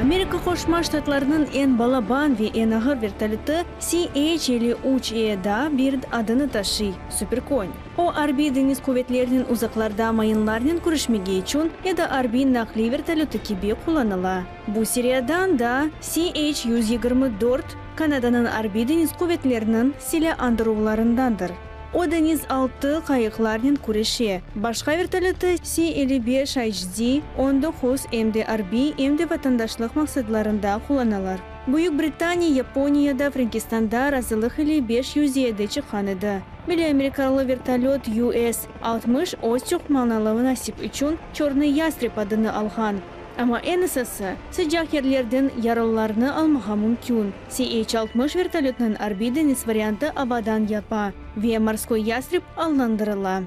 Amerika Qoşma Ştatlarınıñ eñ balaban ve eñ ağır vertolötı CH 53 E daa bir adını taşıy, Superkon. O, Arbiy deñiz quvetlerinen uzaqlarda mayınlarnen küreşmege içün ya da arbiy naqliy vertolötı kibi qullanıla. Bu seriyadan da CH 124 Kanadanıñ Arbiy deñiz quvetleriniñ silâ andıruvlarındandır. O, deñiz altı qayıqlarnen küreşe. Başqa vertolötı C 55 HD 19 em de arbiy, em de vatandaşlıq maqsadlarında qullanalar. Büyük Britaniya Yaponiyada Frenkistanda razılıq ile 507 çıqqan edi. Belli amerikalı vertolöt US 60 öz çoqmanalı nasip içün Çornıy yastreb adını alğan. Amma eñ esası, sıcaq yerlerden yaralılarnı almağa mümkün. CH 60 vertolötınıñ arbiy deñiz variantı avadan yapa ve Morskoy yastreb adlandırıla.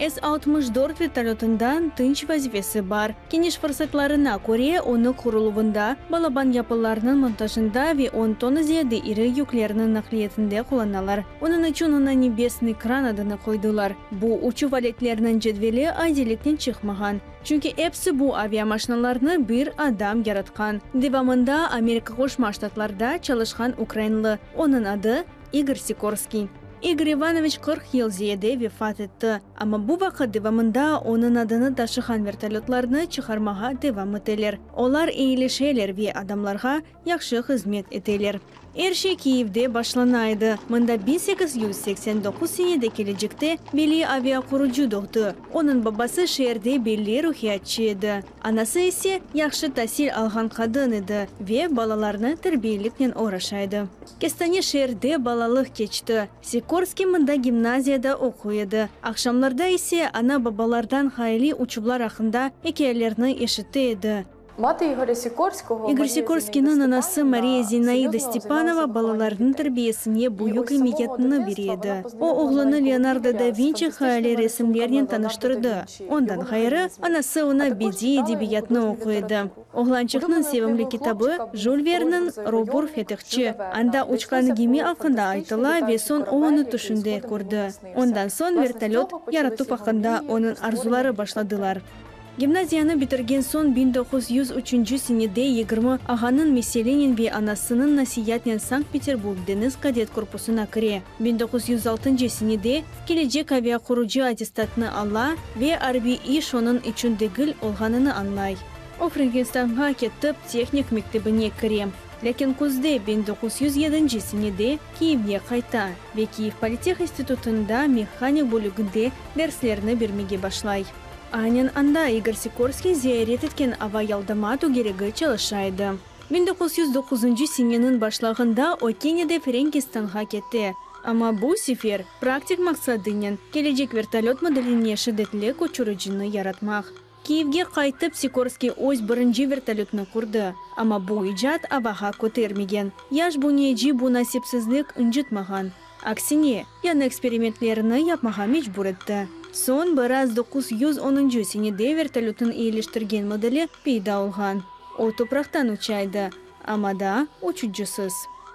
S 64 vertolötından tınç vazifesi bar. Keniş fırsatlarına köre, onı quruluvında, balaban yapılarnıñ montajında ve 10 tonna ziyade iri yüklerniñ naqliyetinde qullanalar. Onıñ içün oña Nebesnıy kran adını qoydılar. Bu uçuv aletleriniñ cedveli adiliknen çıqmağan. Çünki epsi bu aviamaşinalarnı bir adam yaratqan. Devamında Amerika Qoşma Ştatlarda çalışqan ukrainlı, onıñ adı İgor Sikorskiy. İgor İvanoviç 40 yıl ziyade vefat etti, amma bu vaqıt devamında onıñ adını taşığan vertolötlarnı çıqarmağa devam eteler. Olar eyileşeler ve adamlarğa yahşı hızmet eteler. Er şey Kiyevde başlana edi. Mında 1889 senede kelecekte belli aviaqurucı doğdı. Onıñ babası şeerde belli ruhiyatçı edi. Anası ise yahşı tasil alğan qadın edi ve balalarnı terbiyeliknen oğraşa edi. Kestane şeerde balalıq keçti. Sikorskiy mında gimnaziyada oquy edi. Aqşamlarda ise ana-babalardan hayaliy uçuvlar aqqında ikâyelerni eşite edi. Мати Ігоря Сікорського, İgor Марія Sikorskiyniñ Зінаїда anası Mariya Степанівна, Zinaida серйозно Stepanova займалася вихованням balalarınıñ дітей. terbiyesine І büyük ось з самого emiyetini bere дитинства вона edi. O, познайомила oğlunı маленького Leonardo Ігоря da з Vinçi hayaliy фантастичними resimlernen рисунками Леонардо да tanıştırdı. Вінчі, Ondan його ğayrı, механізмів, anası а oña також bediiy читала йому edebiyatnı художню oquy edi. літературу. Oğlançıqnıñ Улюбленою sevimli книгою kitabı хлопчика був Jül Verniñ Робур Robur Завойовник Fetihçi. Жюля Верна, Anda де uçqan йшлося gemi про aqqında фантастичний aytıla ve літаючий soñ o корабель, onı який tüşünde згодом йому kördi. наснився. Ondan soñ Власне, з vertolöt цього yaratuv почалися його aqqında мрії onıñ про створення arzuları літака. başladılar. Gimnaziyanı bitirgen soñ 1903 senede 20 ağanıñ meselenen ve anasınıñ nasiatnen Sankt-Peterburg deñiz kadet korpusına kire. 1906 senede kelecek aviaqurucı attestatını ala ve arbiy iş onıñ içün degil olğanını añlay. O Frenkistanğa ketip tehnik mektebine kire. Lâkin küzde 1907 senede Kiyevge qayta ve Kiyev Politeh institutında mehanik bölüginde derslerni bermege başlay. Aynen anda İgor Sikorskiy ziyaret etken ava yaldama tögeregi çalışa edi. 1909 seneniñ başlağında o kene de Frenkistanğa kete. Amma bu sefer praktik maqsadınen kelecek vertolöt modeline şiddetli köçüricini yaratmaq. Kiyevge qaytıp Sikorskiy öz birinci vertolötni qurdı. Amma bu icat avağa kötermegen. Yaş bünyeci bu nasipsizlik ıncıtmağan. Aksine, yañı eksperimentlerini yapmağa mecbur etti. Soñ biraz 910 senede vertolötniñ eyiliştirgen modeli peyda olğan. O topraqtan uça edi, amma daa uçucısız.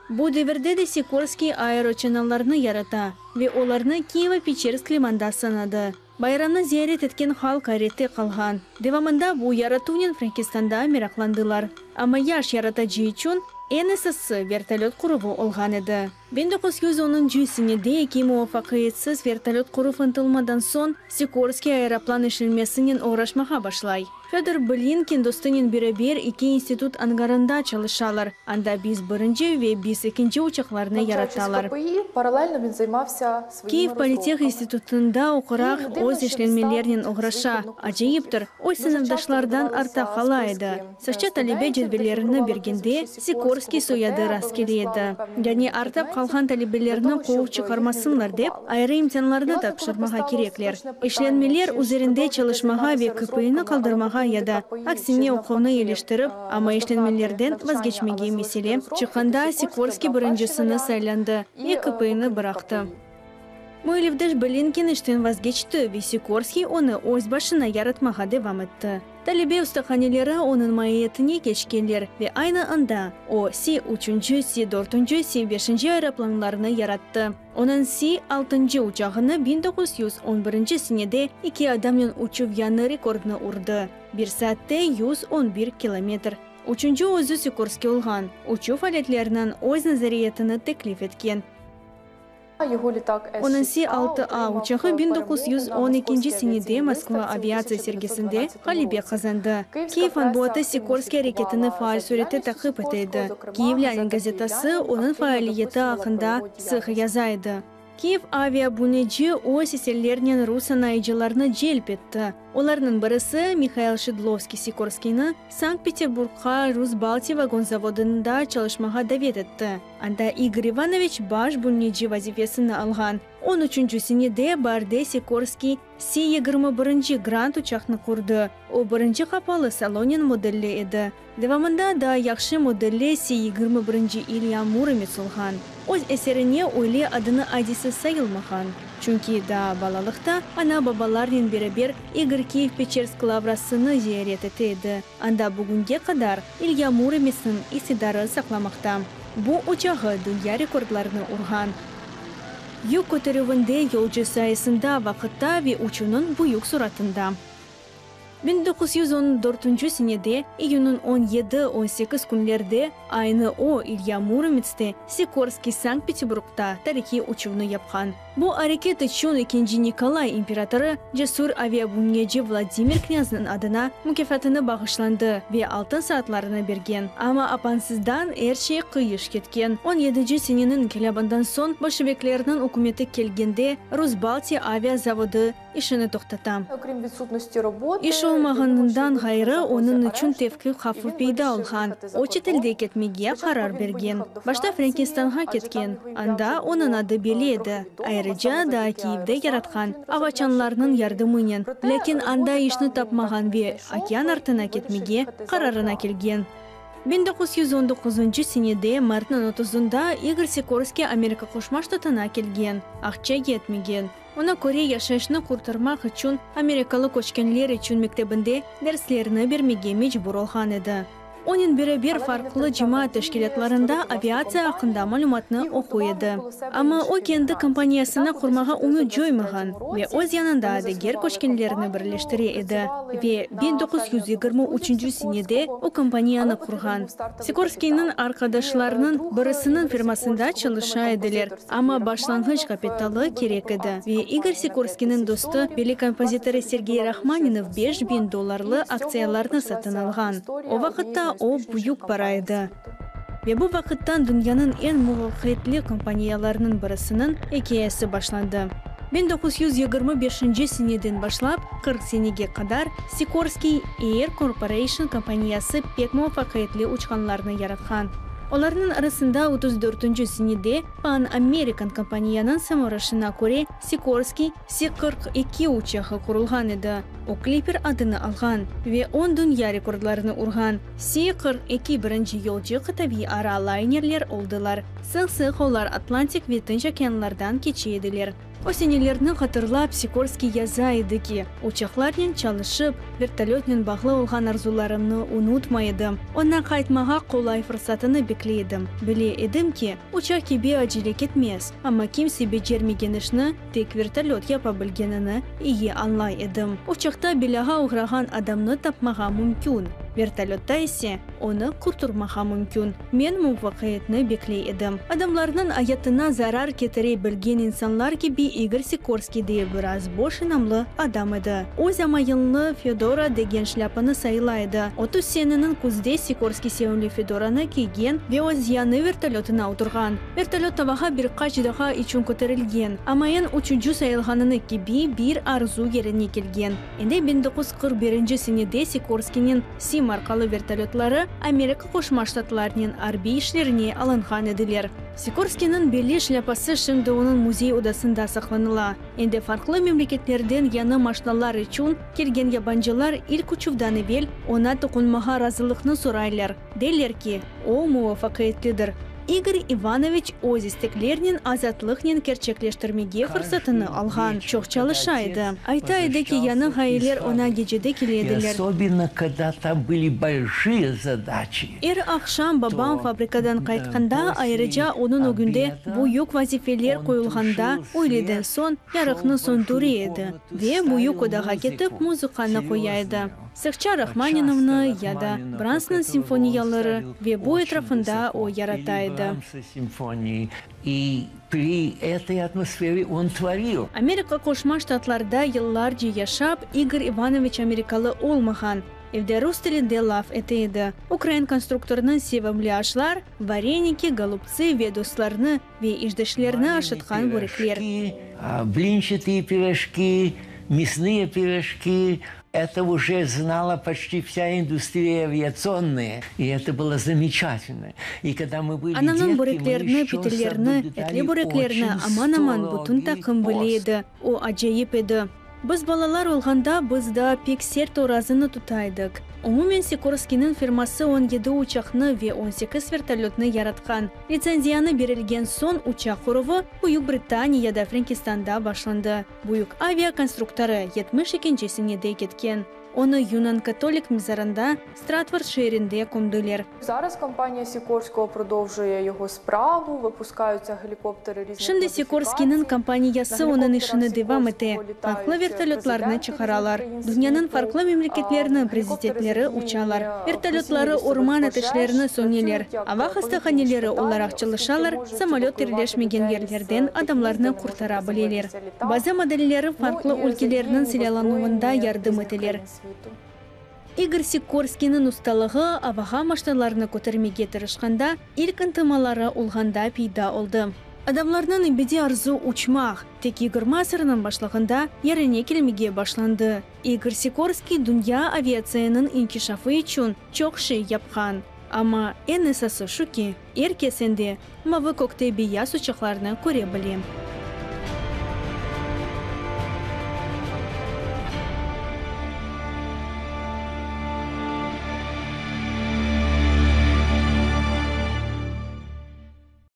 Bu devirde de Sikorskiy aeroçanalarnı yarata ve olarnı Kiyevo-Peçersk limanda sınadı. Bayramnı ziyaret etken halq ayrette qalğan. Devamında bu yaratuvnen Frenkistanda meraqlandılar. Amma yaş yaratıcı içün eñ esası vertolöt quruvı olğan edi. 1910 senede eki muvafaqiyetsiz vertolöt quruv ıntılmadan soñ Sikorskiy aeroplan işlenmesinen oğraşmağa başlay. Födor Blinkin dostunen beraber eki institut angarında çalışalar. Anda Bis birinci ve Bis ekinci uçaqlarnı Навчаючись в yaratalar. КПІ, паралельно він займався своїми Kiyev Politeh розробками. institutında oquraq І не дивно, öz що він işlenmelernen став своїх oğraşa. однокурсників. Acayiptir, öz Дуже часто sınıfdaşlardan видавалися artta qala edi. списки Sıqça talebe студентів, де cedvellerini фігурувало bergende прізвище Sikorskiy Сікорського про soyadı те, аби rast вони kele склали edi. певний Yani перелік artta предметів qalğan для talebelerni того, quvıp щоб їх не çıqarmasınlar dep, відрахували. ayrı І, imtianlarnı власне, коли tapşırmağa постало kerekler. остаточне питання, İşlenmeler чи ж üzerinde продовжити çalışmağa ve займатися KPIni розробками, але qaldırmağa покинути ya da КПІ, чи aksine oquvnı навпаки eyiliştirip, amma наздогнати işlenmelerden навчання, але vazgeçmege залишити mesele розробки, то çıqqanda Сікорський Sikorskiy обрав перший birincisini варіант saylandı і ve KPIni покинув bıraqtı. КПІ. Müellifdeş Blinkin işten vazgeçti ve Sikorskiy onı öz başına yaratmağa devam etti. Talebe ustahaneleri onıñ maiyetine keçkenler ve aynı anda o Si üçünci, Si dörtünci, Si beşinci aeroplanlarını yarattı. Onıñ Si altıncı uçağını 1911 senede eki adamnen uçuv yañı rekordnı urdı: bir saatte 111 kilometr. Üçünci özü Sikorskiy olğan, uçuv aletleriniñ öz nazariyetini teklif etken. Onıñ Si 6A uçağı 1912 senede Moskva aviatsiya sergisinde ğalebe qazandı. Kiyev matbuatı Sikorskiy areketini faal sürette taqip ete edi. Kiyevlânin gazetası onıñ faaliyeti aqqında sıq yaza edi. Kiyev aviabüneci öz eserlerinen rus sanayıcılarını celp etti. Olarnıñ birisi, Mihail Şidlovskiy Sikorskiyni Sankt-Peterburgqa Rus Baltiya vagon zavodında çalışmağa davet etti. Anda İgor İvanoviç baş bünneci vazifesini alğan. On üçünci senede baarde Sikorskiy Si yigirmi birinci Grant uçaqnı qurdı, o birinci qapalı salonen modelli edi. Devamında daa yahşı modelli Si yigirmi birinci İlya Muromets olğan. Öz eserine öyle adını adisiz sayılmağan. Çünki daa balalıqta ana-babalarnen beraber İgor Kiyev-Peçersk lavrasını ziyaret ete edi, anda bugünge qadar İlya Murometsniñ istidarı saqlamaqta. Bu uçağı dünya rekordlarını urğan. Yük köterüvinde, yolcu sayısında, vaqıtta ve uçuvnıñ büyük suratında. 1914 senede iyünniñ 17, 18 künlerde aynı o İlya Muromets te Sikorskiy Sankt-Peterburgda tarihiy uçuvnı yapqan. Bu areket içün ekinci Nikolay imperatorı cesür aviabünneci Vladimir knâzniñ adına mukâfatını bağışlandı ve altın saatlarını bergen. Amma apansızdan er şey qıyış ketken. 17 seneniñ inqilâbından soñ bolşeviklerniñ ükümeti kelgende Rus-Baltiya avia zavodı işini toqtata. Окрім відсутності роботи, İş olmağanından ğayrı, onıñ içün tevqif havfı peyda olğan. O çetelde ketmege qarar bergen. Başta Frenkistanğa ketken, anda onıñ adı belli edi, ayrıca daa Kiyevde yaratqan avaçanlarnıñ yardımınen. Lâkin anda işni tapmağan ve okean artına ketmege qararına kelgen. 1919 senede martnıñ otuzında İgor Sikorskiy Amerika Qoşma Ştatına kelgen. Aqça yetmegen. Oña köre yaşayışnı qurtarmaq içün amerikalı köçkenler içün mektebinde derslerni bermege mecbur olğan edi. Onen beraber farqlı cemaat teşkilâtlarında aviatsiya aqqında malümatnı oquy edi. Amma o kendi kompaniyasını qurmağa ümüt coymağan ve öz yanında diger köçkenlerni birleştire edi ve 1923 senede o kompaniyanı qurğan. Sikorskiyniñ arqadaşlarınıñ birisiniñ firmasında çalışa ediler, amma başlanğıç kapitalı kerek edi ve İgor Sikorskiyniñ dostu, belli kompozitorı Sergey Rahmaninov 5000 dollarlı aktsiyalarnı satın alğan. O vaqıtta o büyük para edi. Ve bu vaqıttan dünyanıñ eñ muvafaqiyetli kompaniyalarınıñ birisiniñ ikâyesi başlandı. 1925 seneden başlap 40 senege qadar Sikorskiy Air Corporation kompaniyası pek muvafaqiyetli uçqanlarnı yaratqan. Olarnıñ arasında 34 senede Pan American kompaniyanıñ sımarışına köre Sikorskiy Si 42 uçağı qurulğan edi. O Clipper adını alğan ve on dünya rekordlarını urğan. Si 42 birinci yolcu qıtaviy ara laynerler oldılar. Sıq-sıq olar Atlantik ve Tınç okeanlardan keçe ediler. O senelerni hatırlap Sikorskiy yaza edi ki, uçaqlarnen çalışıp, vertolötnen bağlı olğan arzularımnı unutmay edim. Oña qaytmağa qolay fırsatını bekley edim. Bile edim ki, uçaq kibi acele ketmez, amma kimse becermegen işni tek vertolöt yapa bilgenini iyi añlay edim. Uçaqta belâğa oğrağan adamnı tapmağa mümkün, vertolötta ise onı qurturmağa mümkün. Men muvafaqiyetni bekley edim. Adamlarnıñ ayatına zarar ketire bilgen insanlar kibi İgor Sikorskiy de biraz boş inamlı adam edi. Öz amayınlı fedora degen şlâpanı sayla edi. 30 seneniñ küzde Sikorskiy sevimli fedoranı kiygen ve öz yañı vertolötına oturğan. Vertolöt avağa bir qaç daqqa içün köterilgen, amayın uçucı sayılğanını kibi bir arzu yerine kelgen. Endi 1941 senede Sikorskiyniñ Si markalı vertolötları Amerika Qoşma Ştatlarınen arbiy işlerine alınğan ediler. Sikorskiyniñ belli şlâpası şimdi onıñ müzey odasında saqlanıla. Endi farqlı memleketlerden yañı maşnalar içün kelgen yabancılar ilk uçuvdan evel oña toqunmağa razılıqnı soraylar, deyler ki, o muvafaqiyetlidir. İgor İvanoviç öz isteklerinen azatlıqnen kerçekleştirmege fırsatını alğan, çoq çalışa edi. Ayta edi ki, yañı ğayeler oña gecede kele И ediler. особенно, когда там были большие задачи. Er aqşam babam fabrikadan qaytqanda, ayrıca onıñ ögünde büyük vazifeler qoyulğanda, üyleden soñ yarıqnı söndüre edi ve büyük odağa ketip muzıkanı qoya edi. Sıqça Rahmaninovnı ya da Bramsnıñ simfoniyaları ve bu etrafında o yarata edi. Amerika Qoşma Ştatlarda yıllarca yaşap, İgor İvanoviç amerikalı olmağan, evde rus tilinde laf ete edi. Ukrain konstruktorınıñ sevimli aşlar, vareniki, golubtsı ve dostlarını ve işdeşlerini aşatqan börekler. Blinçatые pirojki, мясные пирожки, это уже знала почти вся индустрия авиационная, и это было замечательно. И когда мы были Anamnıñ детки, мы böreklerini, еще pitilerini, соблюдали etli böreklerni очень aman-aman bütün строгий taqım bile пост. edi. O acayip edi. Biz balalar olğanda, biz daa pek sert orazanı tuta edik. Umumen Sikorskiyniñ firması 17 uçaqnı ve 18 vertolötnı yaratqan. Litsenziyanı berilgen soñ uçaq quruvı Büyük Britaniyada, Frenkistanda başlandı. Büyük avia konstruktorı 72-nci senede ketken. Onı yunan-katolik mezarında Stratford şeerinde kömdiler. Зараз компанія Сікорського продовжує його справу, випускаються гелікоптери різних Şimdi Sikorskiyniñ модифікацій. kompaniyası onıñ işini devam ete, farqlı vertolötlarnı çıqaralar. Dünyanıñ farqlı memleketleriniñ prezidentleri uçalar. Vertolötları orman ateşlerini söneler, ava hastahaneleri olaraq çalışalar, samolöt yerleşmegen yerlerden adamlarnı qurtara bileler. Bazı modelleri farqlı ülkelerniñ silâlanuvında yardım eteler. İgor Sikorskiyniñ ustalığı avağa maşnalarnı kötermege tırışqanda ilk ıntılmaları olğanda peyda oldı. Adamlarnıñ ebediy arzu uçmaq, tek 20 asırnıñ başlağında yerine kelmege başlandı. İgor Sikorskiy dünya aviatsiyanıñ inkişafı içün çoq şey yapqan. Amma eñ esası şu ki, er kes endi mavı kökte beyaz uçaqlarnı köre bile.